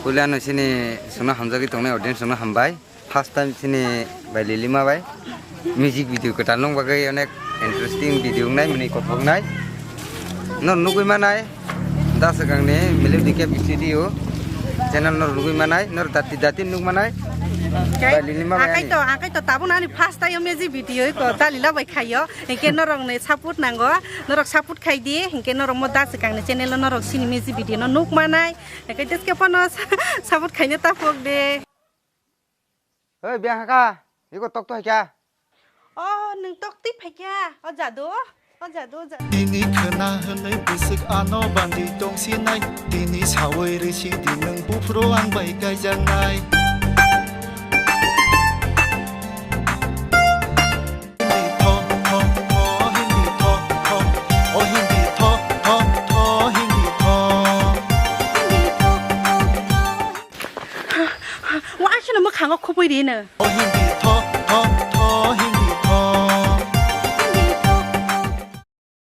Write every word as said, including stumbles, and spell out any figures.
Puila no sini sungna hamjagwi tongnai audience sungna hambai. First time sini bai Lilima bai music video kwtal nung bagwi onek interesting video wngnai mwnwi kothok wngnai. Nor nugwi manai da swkangni Melody Cap Studio channel nor nugwi manai, nor dati dati nuk manai. Bai Lilima bai ani. Akai to, akai to tabuk ani first time music video ko Dalila bai khayo. Hinkhe norok ni support nango, norok support khai di, hinkhe norok mo da swkangni channel o norok sini music video no nuk manai. Hinkhe deske phano support khaina ta phok de. Oi, biyang haka, iko tok to haikya? Oh, nung tok twi phaikya? O jadu, o jadu, o jadu. Tini khwna hwnwi bwswk ano bandi tongsinai, tini sawi rwsi di nwng buphuru ang bai kaijaknai. Hindi tho, tho, tho, Hindi tho, tho, o Hindi tho, tho, tho, Hindi tho. Wa asino mwkhango khupui rino.